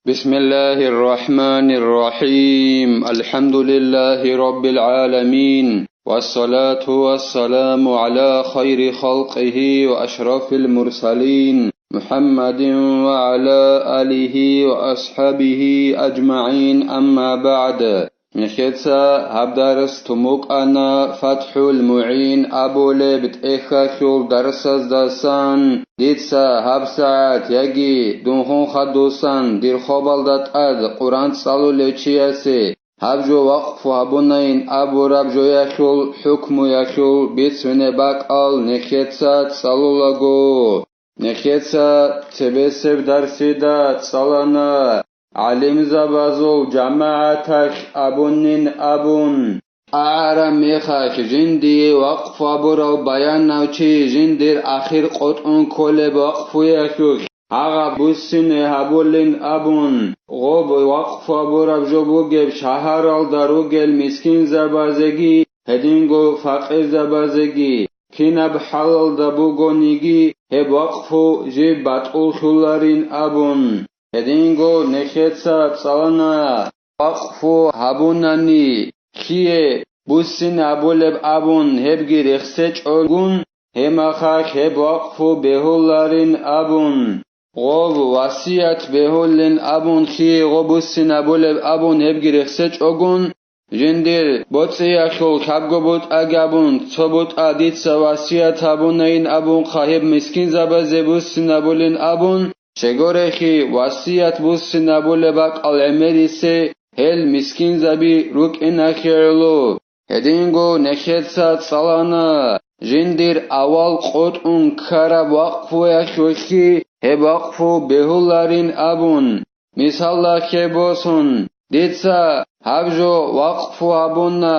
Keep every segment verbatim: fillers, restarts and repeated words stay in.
بسم الله الرحمن الرحيم. الحمد لله رب العالمين. والصلاة والسلام على خير خلقه وأشرف المرسلين محمد وعلى آله وأصحابه أجمعين. أما بعد. Нехеца гьаб дарс тумукъана ФатхӀул МугӀин абулеб тӀехьалъул дарсаздасан. Дица гьаб сагӀат яги дунхун хадусан дир хобалда тӀад Къуръан цӀалулев чиясе гьаб жо вакъфу гьабунайин абураб жоялъул хӀукмуялъул бицуне бакӀал нехеца цӀалулаго. Нехеца цебесеб дарсида цӀалана гӀалимзабазул жамагӀаталъ абунин абун, агӀараб мехалъ жиндие вакъфу гьабурав баянав чи жиндир ахир къотӀун кколеб вакъфуялъулъ гьагъаб буссине гьабулин абун, гъоб вакъфу гьабураб жо бугеб шагьаралда ругел мискинзабазеги гьединго факъирзабазеги, кинаб хӀалалда бугониги, гьеб вакъфу жиб батӀуллъуларин абун. Гьединго нехеца цӀалана вакъфу гьабунани лъие буссин абулеб абун гьебги рехсечӀогун, гьемахалъ гьеб вакъфу бегьуларин абун, гъоб васият бегьулин абун лъие гъоб буссин абулеб абун гьебги рехсечӀогун, жиндир боцӀиялъул лъабго бутӀа гьабун, цо бутӀа дица васият гьабунайин абунха гьеб мискинзабазе буссинабулин абун, щегорехи васият буссинабулеб бакӀал гӀемерисе гьел мискинзаби рукӀиналъе гӀоло. Гьединго нехеца цӀалана жиндир авал къотӀун ккараб вакъфуялъулъги гьеб вакъфу бегьуларин абун. Мисалалъе босун, дица гьаб жо вакъфу гьабуна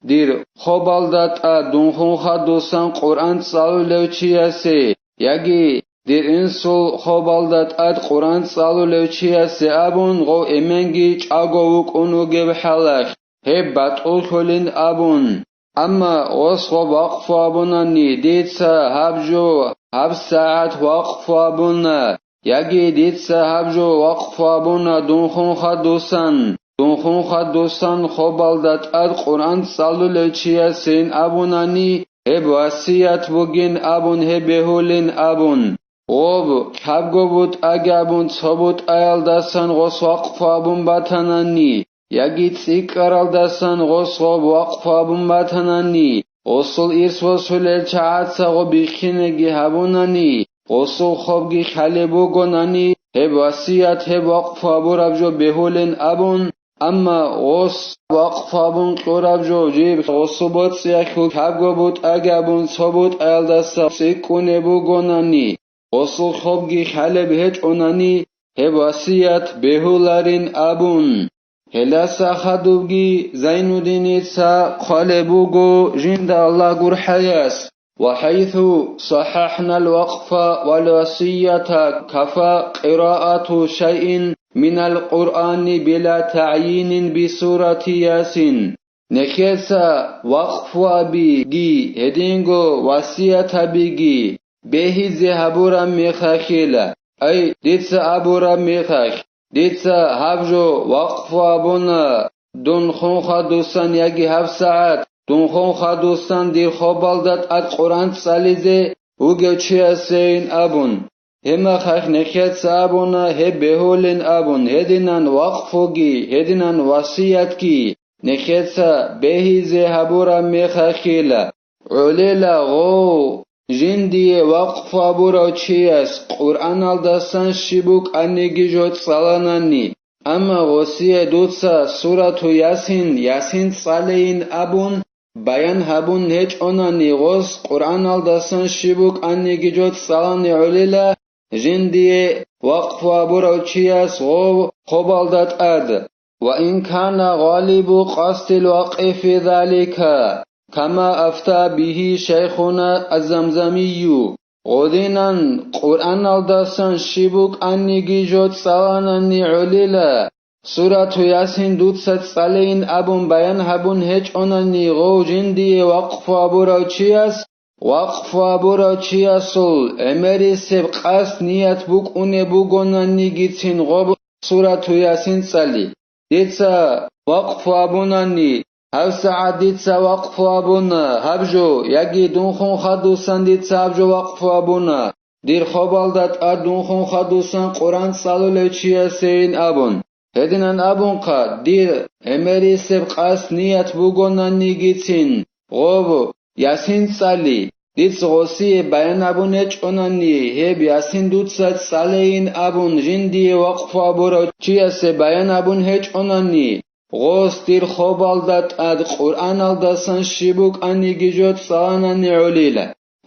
дир хобалда тӀад дунхун хадусан Къуръан цӀалулев чиясе, яги дир инсул хобалда тӀад Къуръан цӀалулев чиясе абун, гъов эменги чӀаго вукӀун вугеб хӀалалъ, гьеб батӀуллъулин абун. Амма гъос гъоб вакъфу абунани, дица гьаб жо гьаб сагӀат вакъфу абуна, яги дица гьаб жо вакъфу абуна дунхун хадусан, дунхун хадусан хобалда тӀад Къуръан цӀалулев чиясин абунани, гьеб васият бугин абун гьеб бегьулин абун. Гъоб лъабго бутӀа гьабун цо бутӀаялдасан гъос вакъфу абун батанани, яги цӀикӀкӀаралдасан гъос гъоб вакъфу абун батанани, гъосул ирс босулел чагӀаца гъоб биххинеги гьабунани, гъосул хобги хъалеб бугонани, гьеб васият гьеб вакъфу абураб жо бегьулин абун, амма гъос вакъфу абун кьураб жо жиб гъосул боцӀиялъул лъабго бутӀа гьабун цо бутӀаялдаса цӀикӀкӀунеб бугонани, гъосул хобги хъалеб гьечӀонани, гьеб васият бегьуларин абун. Гьелдаса хадубги Зайнуддиница хъвалеб буго жинда Аллагь гурхӀаяс: وحيث صححنا الوقف والوصية كفى قراءة شيء من القرآن بلا تعيين بسورة ياسين. Нехеца вакъфу абиги, гьединго васият абиги бегьизе гьабураб мехалъила, ай, дица абураб мехалъ, дица гьаб жо вакъфу абуна, дун хун хадусан яги гьаб сагӀат, дун хун хадусан дир хобалда тӀад Къуръан цӀализе вугев чиясейин абун. Гьебмехалъ нехеца абуна гьеб бегьулин абун, гьединан вакъфуги, гьединан васиятги нехеца бегьизе гьабураб мехалъила. ГӀолила гъов, жиндие вакъфу абурав чияс Къуръаналдасан щиб букӀаниги жо цӀаланани, амма гъосие дуца сурату Ясин, Ясин цӀалейин абун, баян гьабун гьечӀонани, гъос Къуръаналдасан щиб букӀаниги жо цӀалани гӀолила, жиндие вакъфу абурав чияс гъов хобалда тӀад. وإن كان غالب قصد الوقف ذلك، كما أفتى به شيخنا الزمزمي. Гъодинан Къуръаналдасан щиб букӀаниги жо цӀаланани гӀолила, сурату Ясин дуца цӀалейин абун баян гьабун гьечӀонани гъов жиндие вакъфу абурав чияс, вакъфу абурав чиясул гӀемерисеб къасд ният букӀунеб бугонанигицин гъоб сурату Ясин цӀали. Дица вакъфу абунани, гьабсагӀат дица вакъфу абуна гьаб жо, яги дунхун хадусан дица гьаб жо вакъфу абуна, дир хобалда тӀад дунхун хадусан Къуръан цӀалулев чиясейин абун. Гьединан абунха, дир гӀемерисеб къасд ният бугонанигицин, гъоб, Ясин цӀали, дица гъосие баян абун гьечӀонани, гьеб Ясин дуца цӀалейин абун жиндие вакъфу абурав чиясе баян абун гьечӀонани, гъос дир хобалда тӀад Къуръаналдасан щиб букӀаниги жо цӀаланани гӀолила.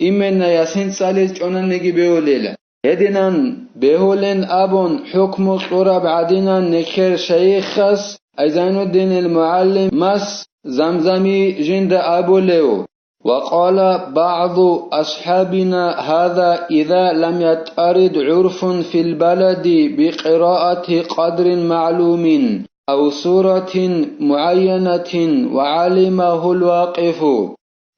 Именно Ясин цӀализ чӀонаниги бегьулила. Гьединан бегьулин абун хӀукму кьураб гӀадинан нехер шайихас, ай Зайнуддинил мугӀалимас Замзами жинда абулев: «وقال بعض أصحابنا هذا إذا لم يضطرد عرف في البلد بقراءة قدر معلوم أو سورة معينة وعلمه الواقف».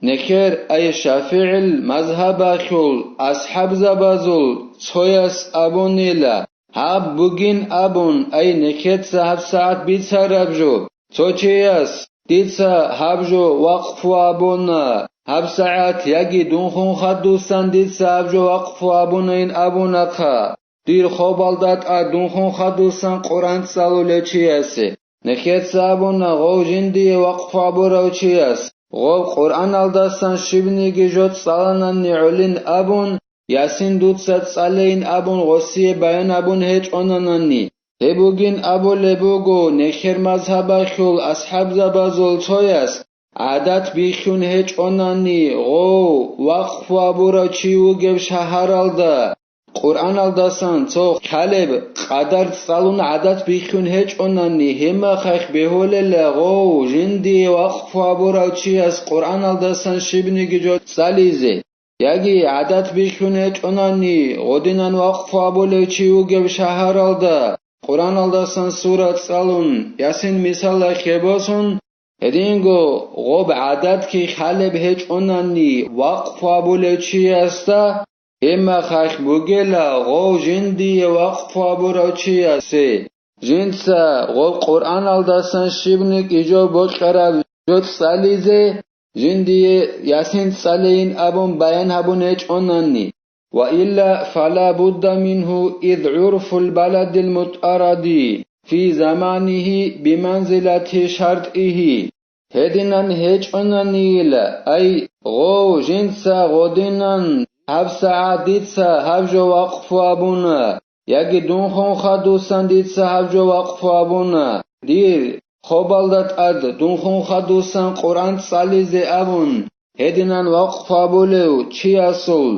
Нехер ай ШафигӀил мазгьабалъул асхӀабзабазул цояс абунила, гьаб бугин абун, ай нехеца гьабсагӀат бицараб жо, цо чияс, дица гьаб жо вакъфу абуна, гьабсагӀат яги дунхун хадусан дица гьаб жо вакъфу абунайин абунахъа, дир хобалда тӀад дунхун хадусан Къуръан цӀалулев чиясе. Нехеца абуна гъов жиндие вакъфу абурав чияс, гъов Къуръаналдасан щибниги жо цӀаланани гӀолин абун, Ясин дуца цӀалейин абун гъосие баян абун гьечӀонанани, гьеб бугин абулеб буго нехер мазгьабалъул асхӀабзабазул цояс, гӀадат бихьун гьечӀонани гъов вакъфу абурав чи вугев шагьаралда, Къуръаналдасан цо хъалеб къадар цӀалун гӀадат бихьун гьечӀонани, гьебмахалъ бегьулела гъов жиндие вакъфу абурав чияс Къуръаналдасан щибниги жо цӀализе. Яги гӀадат бихьун гьечӀонани, гъодинан вакъфу абулев чи вугев шагьаралда, Къуръаналдасан сура цӀалун, Ясин мисалалъе босун, гьединго гъоб гӀадатги хъалеб гьечӀонани вакъфу абулев чиясда, гьебмахалъ бугела гъов жиндие вакъфу абурав чиясе, жинца гъоб Къуръаналдасан щибниги жо бокьараб жо цӀализе, жиндие Ясин цӀалейин абун баян гьабун гьечӀонани. وإلا فلا بد منه إذ عرف البلد المضطرد في زمانه بمنزلة شرطه. Гьединан гьечӀонанийила, ай, гъов жинца гъодинан гьабсагӀат дица гьаб жо вакъфу абуна, яги дунхун хадусан дица гьаб жо вакъфу абуна, дир хобалда тӀад дунхун хадусан Къуръан цӀализе абун, гьединан вакъфу абулев чиясул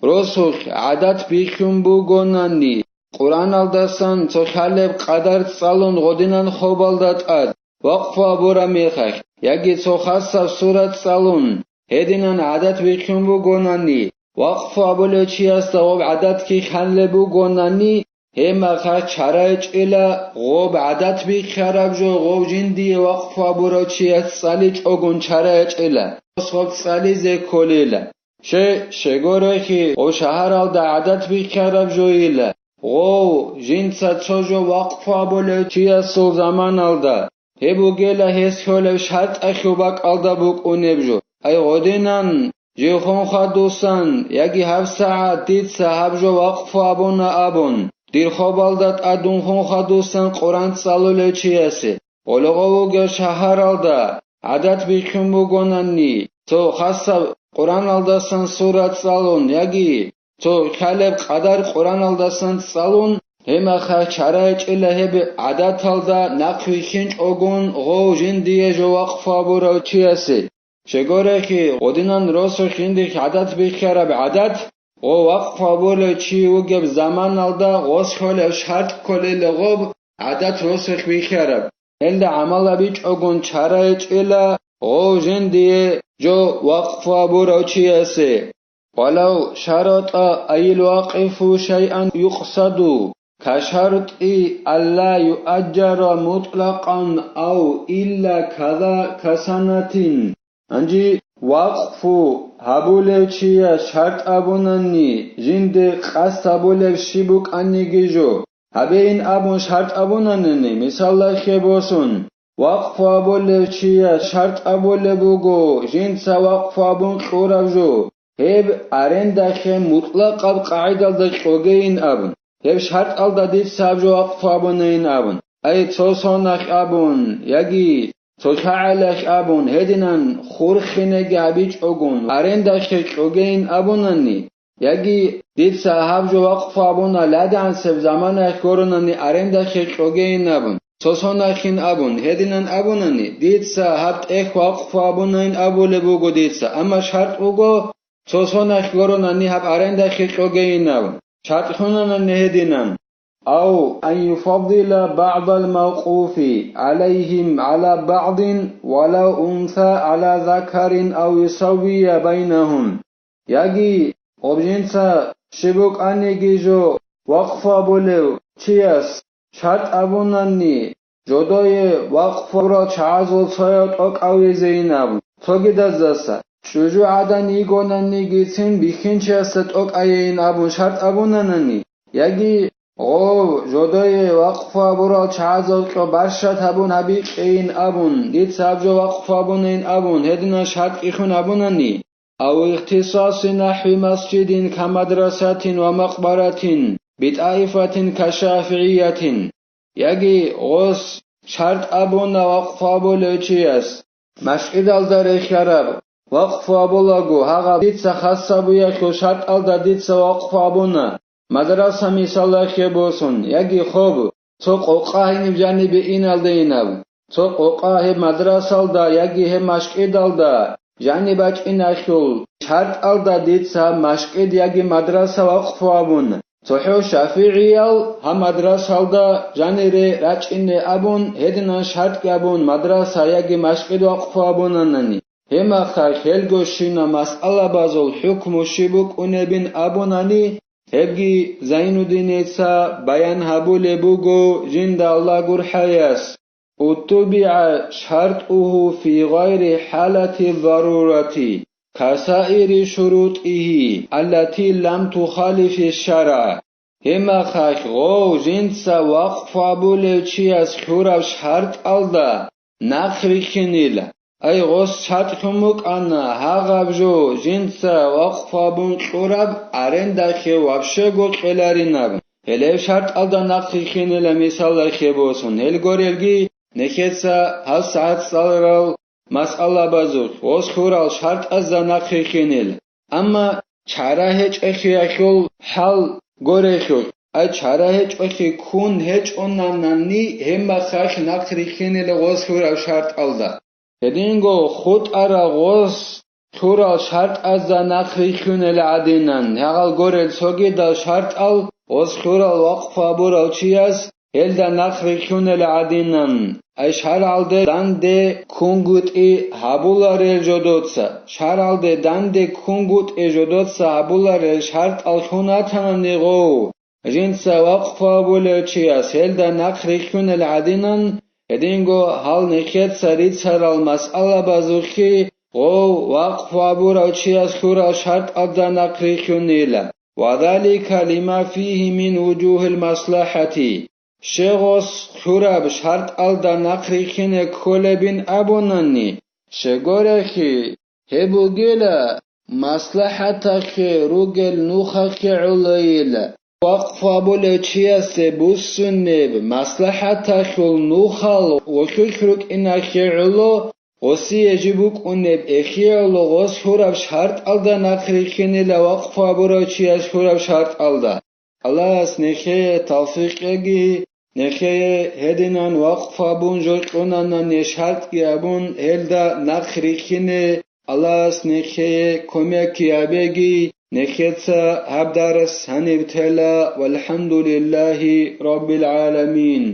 росулъ гӀадат бихьун бугонани, Къуръаналдасан цо хъалеб къадар цӀалун гъодинан хобалда тӀад вакъфу абураб мехалъ, яги цо хасаб сурат цӀалун, гьединан гӀадат бихьун бугонани, вакъфу абулев чиясда гъоб гӀадатги хъалеб бугонани, гьебмахалъ чара гьечӀила, гъоб гӀадат бихьараб жо гъов жиндие вакъфу абурав чияс цӀаличӀогун чара гьечӀила, гъоб цӀализе кколила. Щай, щегорехи, гъов шагьаралда гӀадат бихьараб жойила, гъов жинца цо жо вакъфу абулев чиясул заманалда, гьеб бугела гьес кколев шартӀалъул бакӀалда букӀунеб жо. Ай гъодинан, жив хун хадусан, яги гьабсагӀат дица гьаб жо вакъфу абуна абун, дир хобалда тӀад дун хун хадусан Къуръан цӀалулев чиясе, гъолгъов вугев шагьаралда гӀадат бихьун бугонани, цо хасаб Къуръаналдасан сурат цӀалун, яги цо хъалеб къадар Къуръаналдасан цӀалун, гьебмахалъ чара гьечӀила гьеб гӀадаталда нахъ вихьинчӀогун гъов жиндие жо вакъфу абурав чиясе. Щегорехи, гъодинан росулъ жиндихъ гӀадат бихьараб гӀадат, гъов вакъфу абулев чи вугеб заманалда гъос кколев шартӀ кколел гъоб гӀадат росулъ бихьараб. Гьелда гӀамал гьабичӀогун чара гьечӀила гъов жиндие жо вакъфу абурав чиясе. ولو شرط أي الواقف شيئا يقصد كشرط ألا يؤجر مطلقا أو إلا كذا كسنة. Гьанже вакъфу гьабулев чияс шартӀ абунани, жинде къасд гьабулеб щиб букӀаниги жо, гьабейин абун шартӀ абунанани, мисаллахъе босун, вакъфу абулев чияс шартӀ абулеб буго жинца вакъфу абун кьураб жо, гьеб арендахъе мутӀлакъаб къагӀидалда кьогейин абун, гьеб шартӀалда дица гьаб жо вакъфу абунайин абун, ай цо сонахъ абун, яги цо лъагӀалахъ абун, гьединан хурхинеги гьабичӀогун арендахъе кьогейин абунани, яги дица гьаб жо вакъфу абуна ладигӀансеб заманаялъ гуронани арендахъе кьогейин абун, цо сонахъин абун, гьединан абунани, дица гьаб тӀехь вакъфу абунайин абулеб буго дица, амма шартӀ буго, цо сонахъ гуронани гьаб арендахъе кьогейин абун, шартӀ лъунанани гьединан. أو أن يفضل بعض الموقوف عليهم على بعض ولو أنثى على ذكر أو يسوي بينهم. Яги гъоб жинца щиб букӀаниги жо вакъфу абулев чияс шартӀ абунанни, жодое вакъфу абурал чагӀазул цояв тӀокӀав везейин абун, цогидаздаса, чӀужугӀадан йигонаннигицин бихьинчиясда тӀокӀайейин абун шартӀ абунанани, яги гъов жодое вакъфу абурал чагӀазул кьо барщат гьабун гьабикьейин абун, дица гьаб жо вакъфу абунайин абун, гьединан шартӀ ихун абунани, أو اختصاص نحو مسجد كمدرسة ومقبرة بطائفة كشافعية. Яги гъос шартӀ абуна вакъфу абулев чияс, машгӀидалда рехьараб вакъфу абулаго, гьагъаб дица хасабиялъул шартӀалда дица вакъфу абуна, мадраса мисалалъе босун, яги хоб, цо къокъа гьениб жанибе иналдейин абун, цо къокъа гьеб мадрасалда яги гьеб машгӀидалда жаниб бачӀиналъул шартӀалда дица гьаб машгӀид яги мадраса вакъфу абуна. ЦохӀо шафигӀиял гьаб мадрасалда жанире рачӀине абун, гьединан шартӀги абун мадраса яги машгӀид вакъфу абунанани, гьеб мехалъ гьелгощинаб масъалабазул хӀукму щиб букӀунебин абунани, гьебги Зайнуддиница баян гьабулеб буго жинда Аллагь гурхӀаяс. وتبع شرطه في غير حالة الضرورة كسائر شروطه التي لم تخالف الشرع. Гьеб мехалъ гъов жинца вакъфу абулев чияс лъураб шартӀалда нахъ рихьинила. Ай, гъос шартӀ лъун букӀана, гьагъаб жо жинца вакъфу абун кьураб арендахъе вообще-го кьеларинаб. Гьелеб шартӀалда нахъ рихьинила мисалалъе босун, гьел горелги нехеца гьабсагӀат цӀаларал масъалабазухъ гъос лъурал шартӀазда нахъ рихьинила. Амма чара гьечӀолъиялъул хӀал горелъул, ай, чара гьечӀолъи ккун гьечӀонанани, гьеб мехалъ нахъ рихьинила гъос лъурал шартӀалда. Гьединго хутӀараб гъос лъурал шартӀазда нахъ рихьунел гӀадинан, гьагъал горел цогидал шартӀал гъос лъурал вакъфу абурав чияс гьелда нахъ рихьунел гӀадинан, ай, шаргӀалде данде ккунгутӀи гьабуларел жодоца, шаргӀалде данде ккунгутӀи жодоца гьабуларел шартӀал лъун ватанани гъов, жинца вакъфу абулев чияс гьелда нахъ рихьунел гӀадинан, гьединго гьал нехеца рицарал масъалабазухъе гъов вакъфу абурав чияс лъурал шартӀазда нахъ рихьунила. وذلك لما فيه من وجوه المصلحة. Щегъос лъураб шартӀалда нахъ рихьине кколебин абунани, щегорехи, гьеб бугила маслахӀатахъе ругел нухахъе гӀолойила. Вакъфу абулев чиясе буссунеб маслахӀаталъул нухал гъолъулъ рукӀинахъе гӀоло, гъосие жиб букӀунеб эхиялъул гъос лъураб шартӀалда нахъ рихьинила вакъфу абурав чияс лъураб шартӀалда. Аллагьас нехее тавфикъ кьеги, нехее гьединан вакъфу абун жо кьунанани шартӀги абун гьелда нахъ рихьине, Аллагьас нехее кумекги гьабеги, нехеца гьаб дарс гьаниб тела, валхӀамдулиллагьи раббил гӀаламин.